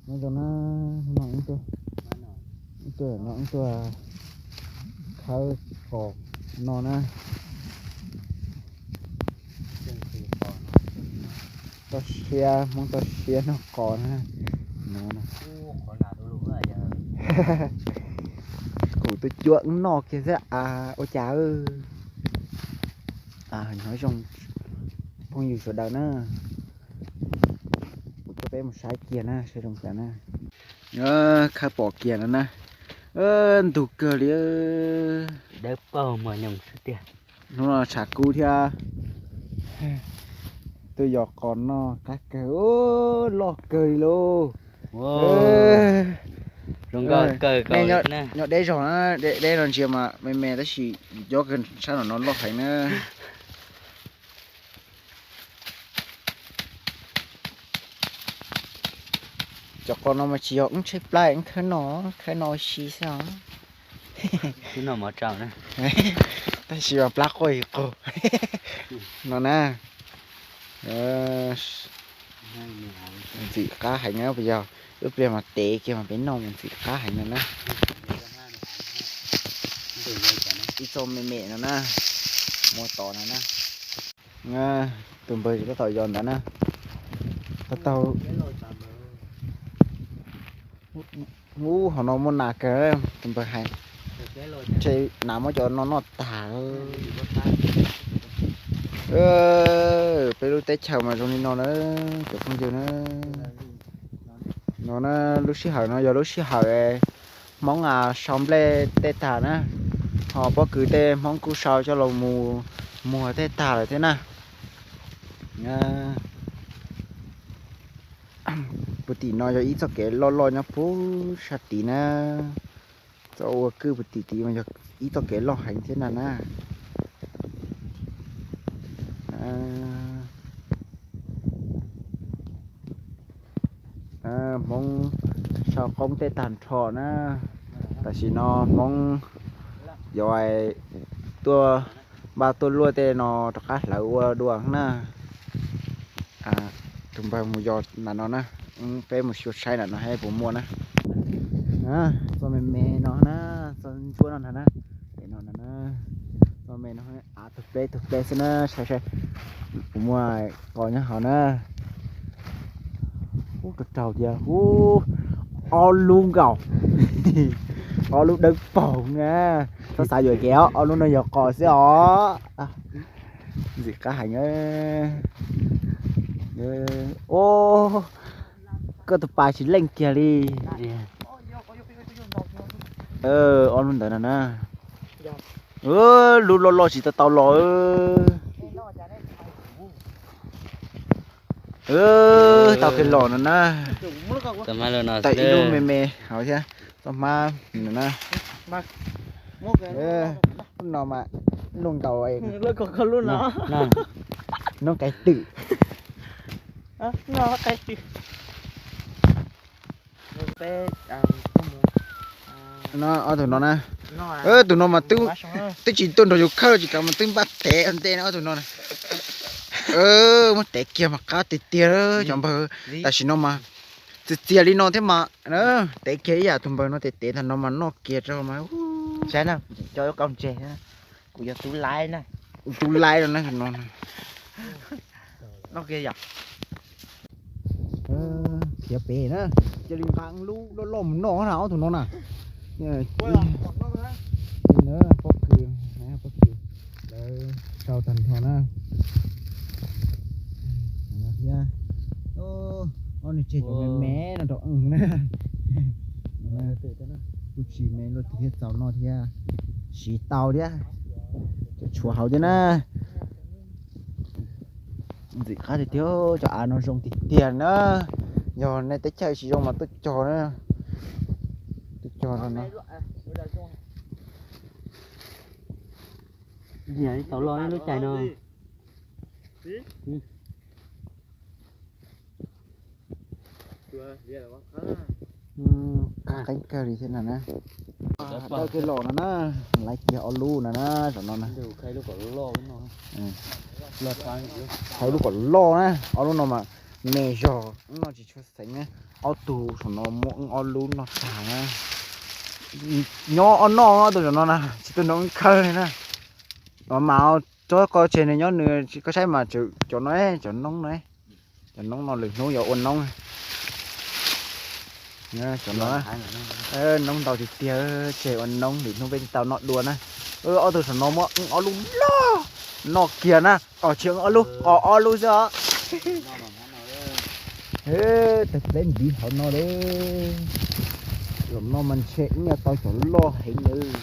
Nyob zoo na, hnub no wb tuaj, wb tuaj no wb tuaj khawb qos no na. Toj siab, Hmoob toj siab noj qos na. No, kuv tuaj cuab wb noj kiag xwb as ua cas. Nyob zoo phooj ywg sawv daws na, kuv coj peb mus saib kiag na, saib zoo cas na. Khawb pom kiag no na, ntug kawg li. Dawb paug mos nyoos xwb tiag. Hnub no tshav kub thiab, tuaj yos qos noj qab kawg, loj kawg li lauj. Zoo nkauj kawg, nyob deb zog na, deb no ntsia mas me me tab sis nyob kawg sab no no loj heev na. Cov qos no mas tsis yog wb tshaib plab, wb khawb no, khawb no ua si xwb os. Tab sis mas plab quaj ib qug no na. Ntxim qab heev na, puas yog? Wb pliag mas tev kiag mas peb noj mas ntxim qab heev no na. Ib txoj me me no na, muaj tod no na. Tus npawg tab tom yos ntawd na. Tab tau ub, hauv no muaj nas kawg, tus npawg hais. Ntshe nas muab cov no noj tag. Peb lub teb chaws mas zoo li no na, cov phooj ywg na. No na, lub sij hawm no yog lub sij hawm Hmoob sau nplej tej tag na, ho pob kws tej Hmoob kuj sau coj los mus muag tej tag lawm thiab na. Puag tim no yog ib txoj kev loj loj nyob puag sab tid na. Txoj ua kwj puag tim tid mas yog ib txoj kev loj heev thiab na na. Hmoob sau qoob tej tag nrho na. Tam sim no Hmoob yuav tuaj npaj tuaj luaj tej no rov qab hlawv ua dua na. Tus npawg mus yos nram no na, peb mus xyuas saib nram no puas muaj na. Txoj me me no na, txoj ntsuab no ntag na. Txoj me no av tug pleb tug pleb xwb na, saib saib puas muaj qos nyob hauv na. Ub, rau rau tias ub, ob lub nkaus, ob lub dawb paug na. Txhob xav yuam kev os, ob lub no yog qos xwb os. Ntxim qab heev. Koj tus pas tsis leej kiag li. Ob lub ntawd no na. Lub loj loj tsis tau tau los. Tau kiag los no na. Tau ib lub me me hauv thiab, txoj hmab no na. Lub no mas luaj nkaus noob qais twm. No ob tug no na. Tus no mas twb tsis tuaj nrog yus khawb tsis kav mas twb npaj tev ua ntej na ob tug no na. Muab tev kiag mas qab tiag tiag cov npawg. Tam sim no mas txias txias li no thiab mas tev kiag ib yam tus npawg no tev tev tag no mas noj kiag rau mas. Saib na, cov yuav kaus ntseg, kuv yog tub laib na. Tub laib no na, no. Noj kiag yom. Khiav pem na, cia li nqa lub loj loj mus noj na ob tug no na. Pob kws, pob kws lawv sau tag nrho na. Thiab ob nws tseg cov me me no rau na. Kuj tsis me luaj twg thiab, txaus noj thiab, siv tau thiab, cov tshuav hauv thiab na. Ntxim qab tiag tiag, cov av no zoo tiag tiag na. Yog nej teb chaws tsis zoo mas tuaj cog na, tuaj cog no. Tau loj lub caij no. Qab qeeb kawg li thiab no na. Dawb kiag los no na, laiv kiag ob lub no na, zaum no na. Thaij lub kom loj na, ob lub no mas Me zog no tsis tshua xeev na. Ob tug saum no muab wb ob lub noj tag na. Nyob ob noj ob tug saum no na, tsis tuaj nrog wb khawb li na. Mas mas tsob ko tseg nws nyob nws, koj saib mas cov no, cov noob no, cov noob no lwm hnub yuav ua noob. Cov no, noob ntau tiag tiag, tseg ua noob lwm hnub peb tsis tau noj dua na. Ob tug saum no muab wb ob lub loj noj kiag na, os tsis wb ob lub, os ob lub xwb os. Tag pleb ntiv hauv no lawm. Zaum no mas ntshe wb yuav tau cov loj heev lawm.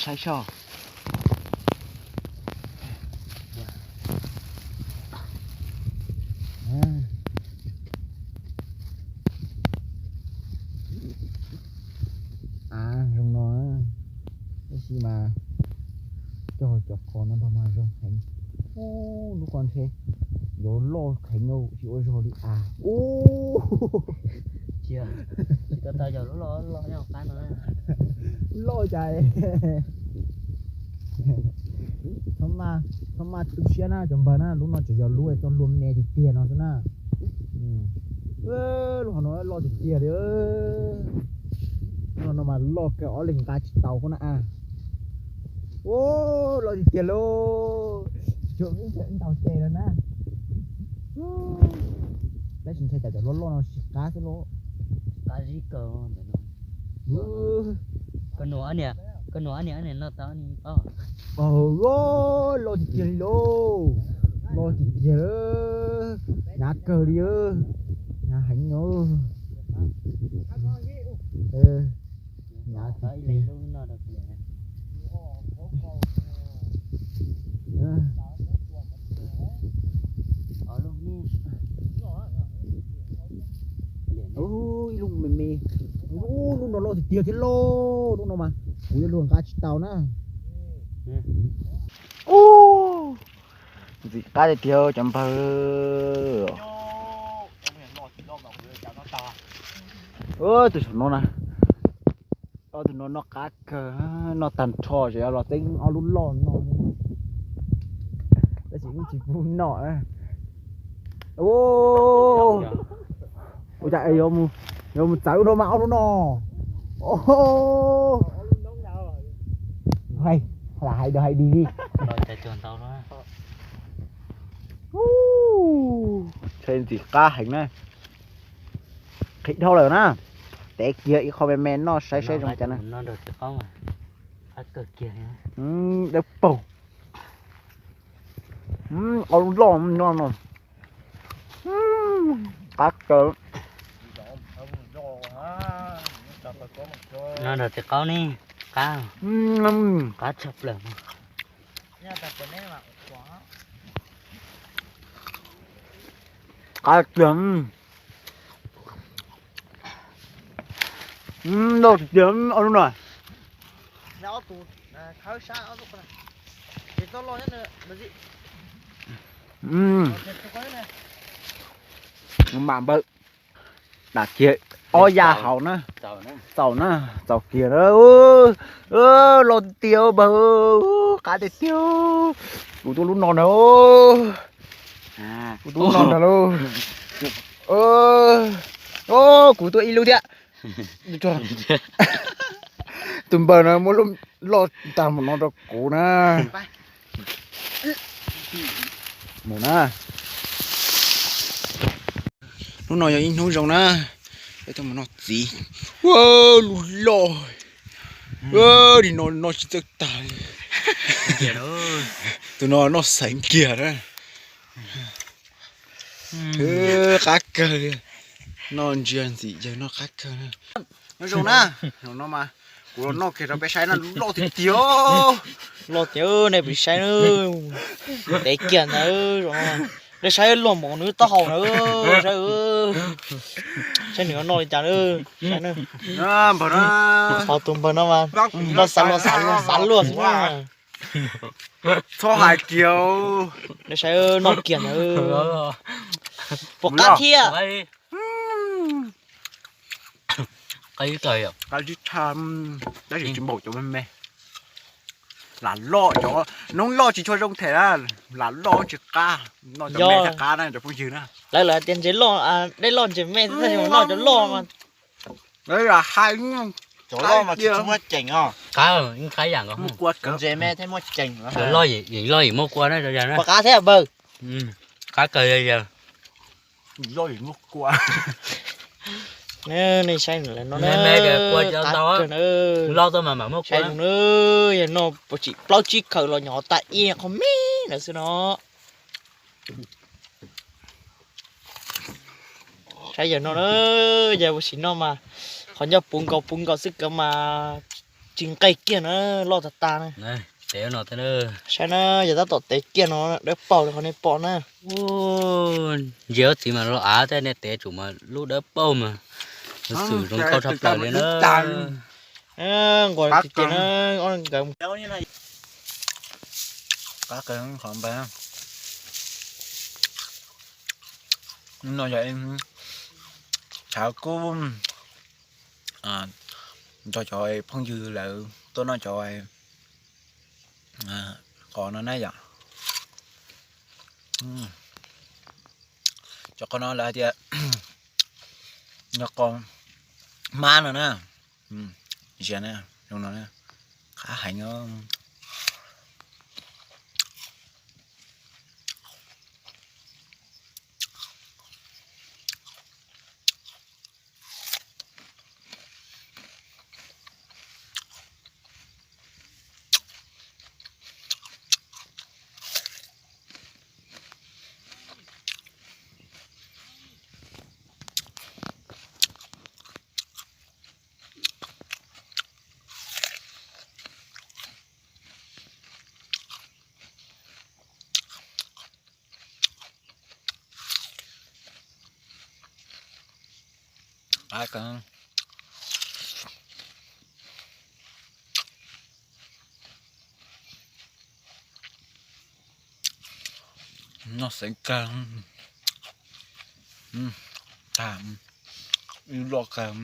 Saib soj. Av zoo no, tab sis mas cog cov qos no nrog mas zoo heev. Lub ko ntshe yuav loj heev no tsis ua zog li av. Ub, tsis tau tau cov loj loj nyob qab no. Loj cas txhob maj tu siab na cov npawg na, lub no tseem yog lub txoj hlua me tiag tiag no xwb na. Lub hauv no loj tiag tiag li. Lub no mas loj kawg ob leeg nqa tsis tau koj na. Ub, loj tiag tiag lauj. Tsis tshua ntaus tes lawm na. Tab sis ntshai tsam cov loj loj no tsis qab xwb lauj. Qab zib kawg ntawm no. Koj nug, koj nug ob niag, ob niag noj tau ob niag paub. Loj tiag tiag li lauj. Loj tiag tiag. Hnyav kawg li. Hnyav heev no. Hnyav tiag tiag. Ib lub me me. Lub no loj tiag tiag thiab lauj. Lub no mas kuv yuav luag nqa tsis tau na. Ntxim qab tiag tiag cov npawg. Tus saum no na. Ob tug no noj qab kawg, noj tag nrho ces yuav los txeeb ob lub loj no. Tab sis wb tsis pub noj. Ua cas yuav mus txawv no mas ob lub no. Hais, hais da hais di li. Ntxim qab heev na. Qhib dhau lawm na. Tev kiag ib qho me me noj saib saib zoo cas na. Dawb paug. Ob lub loj no no. Qab kawg. No nrog txiv qaub ne, qab. Qab tshaj plaws. Qab tiag. Loj tiag ob lub no. Mam npawm dam kiag ob ya hauv na. Txaus na, txaus kiag na. Loj tiag tiag npawg, qab tiag tiag. Kuv tuaj lub no ntag. Kuv tuaj lub no ntag lauj. Kuv tuaj ib lub thiab. Tus npawg no muab lub loj tag mus no rau kuv na. Mus na. Hnub no yog ib hnub zoo na. Peb tuaj mus noj txiv. Ua lub loj. Nim no noj tsis txawj tag li. Tus no noj xeev kiag na. Qab kawg li. Noj ntsia ntxim yawg noj qab kawg na. Nyob zoo na. Zaum no mas kuv los noj kiag rau peb saib na, loj tiag tiag. Loj tiag, nej peb saib na. Tev kiag ntawd zaum no. Nej saib luaj npaum nws taub hau na. Saib, saib nws noj li cas na. Saib na. Npawg no, qhov tus npawg no mas noj xav luag xav luag xav luag xwb na. Txhob hais kiag. Nej saib noj kiag ntawd. Puas qab thiab? Qab ib tag, qab ib tag, tab sis tsis npaum cov me me. Lam loj cov noob loj tsis tshua zoo them na, lam loj tsis qab, noj cov me thiaj qab na cov phooj ywg na. Lawv lawv tias ntses loj, dej loj ntses me, tab sis mas noj cov loj mas. Lawv hais cov loj mas tsis muaj ceem os. Qab, qab yam nkaus. Ntses me thiaj muaj ceem. Cov loj yeej loj yeej muaj kua na, cov yam na. Qab thiab npawg. Qab kawg yog. Loj yeej muaj kua. Nej saib lawm no, me me kua cov ntau, loj tuaj mas mam muaj kua. Yog no puas tsim plaub tsib khaws los nyom tas ib qho me ntawd xwb no. Saib yawg no na, yawg ua si no mas qhov ncauj puv nkaus puv nkaus xwb kawg mas tsis nqaij kiag na, loj tag tag na. Saib na, yawg tab tom tev kiag no dawb paug li qhov nej pom na. Ntsia txiv mas los av tej nej tev tsum mas lub dawb paug mas xwm zoo nkauj tshaj plaws li na. Nquas tiag tiag na, ob nkawd. Qab kawg qhov npawg. No yog tshav kub nrog cov phooj ywg lawv tuaj noj cov qos no na yom. Cov qos no lawv hais tias yog qos hmab no na. Zias na, zoo no na, qab heev. Qab kawg. Noj xeev kawg. Tag, ib loj kawg.